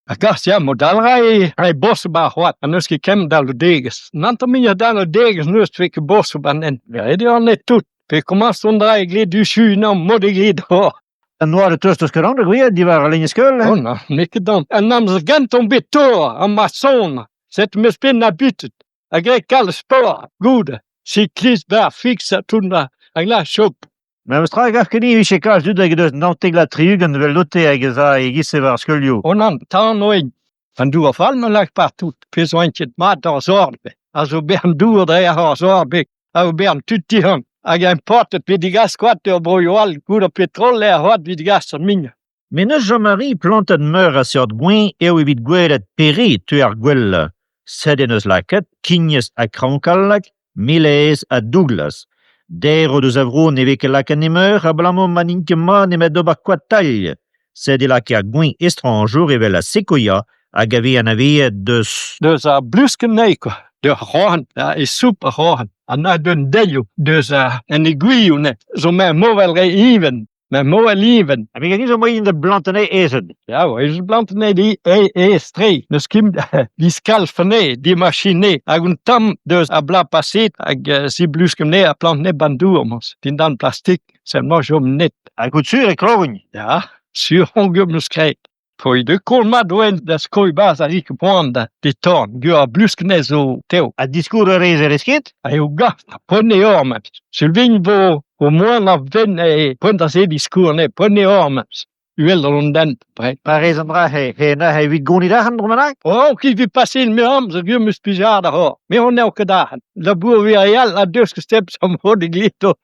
Ar gas ya mod all 'rae rae bosubl 'ba ar c'hoad ha n'eus ket ken dalvoudegezh. An hanter-muiañ dalvoudegezh 'neus 'vez ket bosubl 'ba 'n hent. Ret eo an ed-tout pe komañs dont 'ra e gleud unan mod egile doc'h. An oad e teus deus ket anv da gwir diwar al lein-skeul? Oh nann, n'eo ket an. An amzer gentañ on bet torr ha ma son. Setu 'm eus bet abutet ha graet kalz sport goude. Siklist 'ba fiksañ tout 'ba hag la chom. Memes tra e gav ket din e vije kalz tud hag o deus 79 eveldote hag ez a e-giz-se war ar skeulioù. Oh nann, tan oa An dour fall ma lak partout. Pezh 'oan ket mat d'ar zorn a zo bern dour dre ar zorn bet a zo bern tud tihan. Hag importet 'vit degas koad d'ur broioù all goût ar petrol er c'hoad 'vit degas ar min. Met n'eus Jean-Marie plantet meur a seurt gweñ eo evit gwelet pere teu ar gwellañ. Sed en deus lakaet kignez ha kraoñ-kallag, Milez ha Douglas. Derv deus a vro ne vez ket lakaet nemeur abalamour ma n'int ket mat nemet d'ober koad-tailh. Sed e lakaer gweñ estrañjour evel ar sequoia hag a vez anavezet deus... Deus ar bluskenn anezhi kwa, deus ar c'hroc'hen, e soup ar c'hroc'hen, ha na deus delioù, deus an aiguilhoù ne, zo mevel re even. Ma mo al livenn. Ha me zo moaien da blantañ anezhe aezet. Ya, ez blantañ anezhe aes-tre. N'eus ket diskalf anezhe, dimachine. Hag un tamm deus ar bloaz paseet hag ziblusk anezhe ha plant anezhe ba'n dour, moñs. Dindan plastik, seulement chom net. Hag out sur e klogn? Ya, sur on 'meus graet. Troit koll mat oen da skoiñ 'barzh ar rik poan da detorn gwir ar blusk anezhe zo tev. Ha diskour a rez e ket? Ha eo gast ha poent eo amañ. Sulvign vo o moan a venn e poent da zebriñ skour anezhe, poent eo amañ. Uhel an dent, pre. Pa rez an dra he he neuze evit gonit arc'hant dro bennak? Oh, ket evit paseal me amzer gwir 'm eus plijadur oc'h. Me on n'eo ket arc'hant. Labour wir all a deus ket step am mod e glito.